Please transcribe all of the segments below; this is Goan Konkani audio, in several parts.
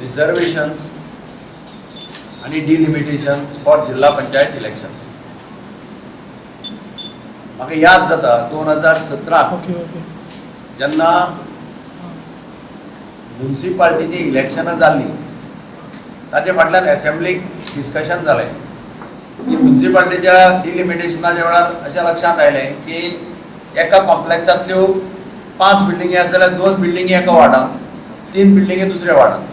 रिजर्वेशन्स आनी डिलिमिटेशन्स फॉर जिल्हा पंचायत इलेक्शन्स. म्हाका याद जाता, 2017 ओके ओके जेन्ना म्युन्सिपाल्टीची इलेक्शनां जाल्लीं, ताचे फाटल्यान एसेंब्लीक डिस्कशन जालें की म्युन्सिपाल्टीच्या डिलिमिटेशनाच्या वेळार अशें लक्षांत आयलें की एका कॉम्प्लेक्सांतल्यो पांच बिल्डिंगी आसा जाल्यार दोन बिल्डिंगी एका वार्डान, तीन बिल्डिंगी दुसऱ्या वार्डान,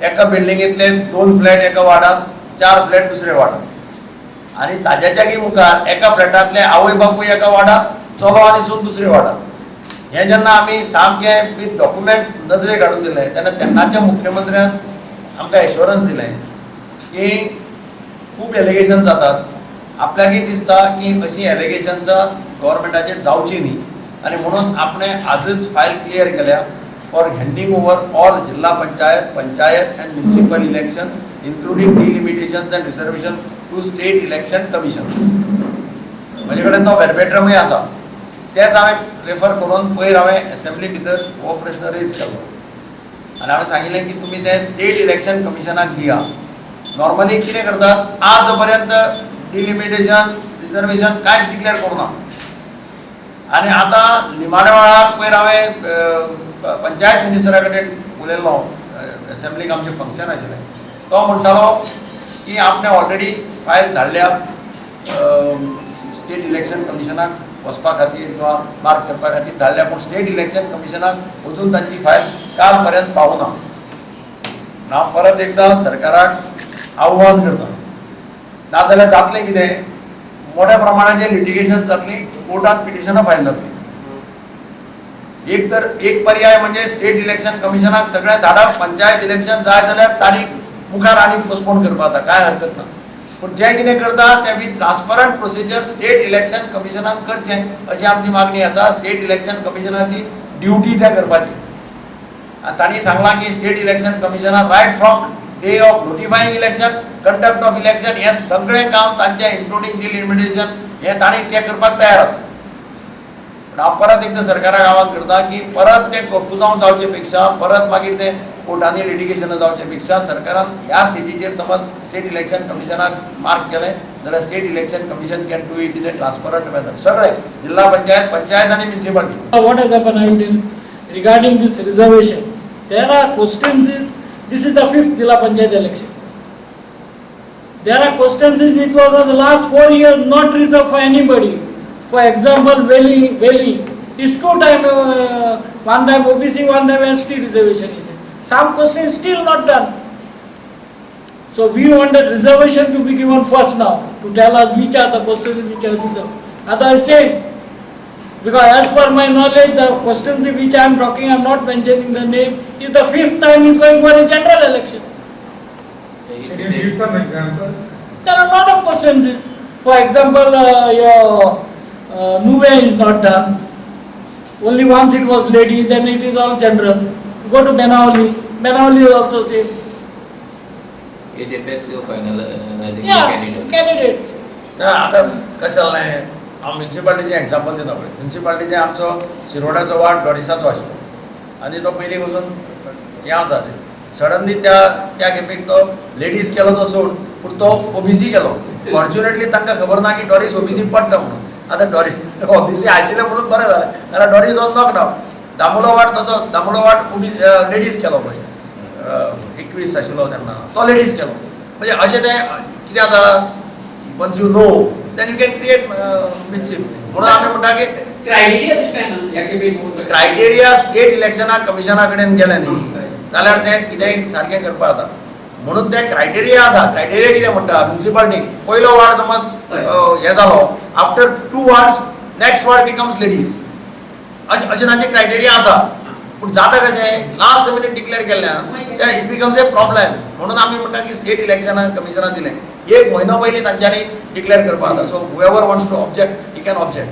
एका बिल्डिंगेंतले दोन फ्लॅट एका वार्डान, चार फ्लॅट दुसऱ्या वार्डान आनी ताज्याच्यागी मुखार एका फ्लॅटांतले आवय बापूय एका वार्डान, चलो आनी सून दुसऱ्या वार्डान. हें जेन्ना आमी सामकें विथ डॉक्युमेंट्स नजरेक हाडून दिलें, तेन्ना तेन्नाच्या मुख्यमंत्र्यान आमकां एश्योरन्स दिलें की खूब एलिगेशन जातात, आपल्याकय दिसता की अशीं एलिगेशन्सां गव्हर्मेंटाचेर जावचीं न्ही आनी म्हणून आपणें आजच फायल क्लियर केल्या for handing over all जिल्हा panchayat, panchayat and municipal elections, including delimitations and reservation, to State Election Commission. म्हजे कडेन तो वेर्बेटिमूय आसा. तेच हांवें रेफर करून पयर हांवें एसेंब्ली भितर हो प्रश्न रेज केलो आनी हांवें सांगिल्लें की तुमी तें स्टेट इलेक्शन कमिशनाक दिया. नॉर्मली कितें करतात, आज पर्यंत डिलिमिटेशन, रिजर्वेशन कांयच डिक्लेअर करूं ना आनी आतां निमाण्या वेळार पयर हांवें पंचायत मिनिस्टरा कडेन उलयल्लो. एसेंब्लीक आमचें फंक्शन आशिल्लें. तो म्हणटालो की आपणें ऑलरेडी फायल धाडल्या स्टेट इलेक्शन कमिशनाक वचपा खातीर किंवा मार्क करपा खातीर धाडल्या, पूण स्टेट इलेक्शन कमिशनाक अजून तांची फायल काल पर्यंत पावना. हांव परत एकदां सरकाराक आव्हान करता, नाजाल्यार जातलें कितें, मोठ्या प्रमाणाचेर लिटिगेशन जातली, कोर्टात पिटिशनां फायल जातली. एक तर एक पर्याय म्हणजे स्टेट इलेक्शन कमिशनाक सगळें धाडप, पंचायत इलेक्शन जाय जाल्यार तारीख मुखार आनी पोस्टपोन करपाक जाता, कांय हरकत ना. पूण जें कितें करता तें with transparent procedure State Election कमिशनान करचें अशी आमची मागणी आसा. स्टेट इलेक्शन कमिशनाची ड्युटी तें करपाची आनी तांणी सांगलां की स्टेट इलेक्शन कमिशनान right from day of notifying election, conduct of election हें सगळें काम तांचें, इन्क्लुडींग डिलिमिटेशन, हें तांणी तें करपाक तयार आसा. पूण हांव परत एकदां सरकाराक आवाहन करता की परत तें कोफुजांव जावचे पेक्षा, परत मागीर तें कोर्टांनी लिटिगेशनां जावचे पेक्षा सरकारान ह्या स्टेजीचेर समज स्टेट इलेक्शन कमिशनाक मार्क केलें जाल्यार State Election Commission can do it in a transparent manner, सगळें जिल्हा पंचायत, पंचायत आनी municipality. What has happened, I will tell you. Regarding this reservation, there are questions is, this is the fifth Zilla Panchayat election. There are questions which was for the last 4 years not reserved for anybody. For example, Veli is two time, one time OBC, one time ST reservation is there. Some question still not done. So we wanted reservation to be given first now, to tell us which are the questions which are reserved. Otherwise same. Because as per my knowledge, the questions which I am talking, I am not mentioning the name, is the fifth time is going for a general election. Can you give some example? There are a lot of questions. For example, your Nuvem is not done. Only once it was lady, then it is all general. Go to Benaulim. Benaulim is also same. It affects your finalizing the Yeah, candidate. Candidates. ना, आतां कशें जालें, हांव म्युन्सिपाल्टीचें एग्जाम्पल दिता पळय. म्युन्सिपाल्टीचें आमचो शिरोड्याचो वार्ड डॉरिसाचो आशिल्लो आनी तो पयलीं पसून हें आसा. सडनली त्या त्या खेपेक तो लेडीज केलो तो सोड, पूण तो ओबीसी केलो. फॉर्च्युनेटली तांकां खबर ना की डॉरीस ओबीसी पडटा म्हणून. आतां डॉरीस ओबीसी आशिल्लें म्हणून बरें जालें, नाल्यार Doris was knocked out. Damolo ward तसो, दामोलो वार्ड ओबीसी लेडीज केलो पळय, 21 आशिल्लो तेन्ना तो लेडीज केलो. म्हणजे अशें तें कितें जाता, once you know, then you can create mischief. म्हणून आमी म्हणटा की क्रायटेरिया तशें काय ना ह्या खेपे. क्रायटेरिया स्टेट इलेक्शनाक कमिशना कडेन गेलें न्ही जाल्यार तें कितेंय सारकें करपाक जाता. म्हणून ते क्रायटेरिया आसा. क्रायटेरिया कितें म्हणटा, म्युन्सिपाल्टी पयलो वार्ड समज हें जालो, after two wards next ward becomes ladies, अशें अशें तांचे क्रायटेरिया आसा. पूण जाता कशें, लास्ट मिनीट डिक्लेअर केल्ल्यान तें it becomes a problem. म्हणून आमी म्हणटा की स्टेट इलेक्शनाक कमिशनान दिलें, एक म्हयनो पयलीं तांच्यांनी डिक्लेअर करपाक जाता. So whoever wants to object, he can object.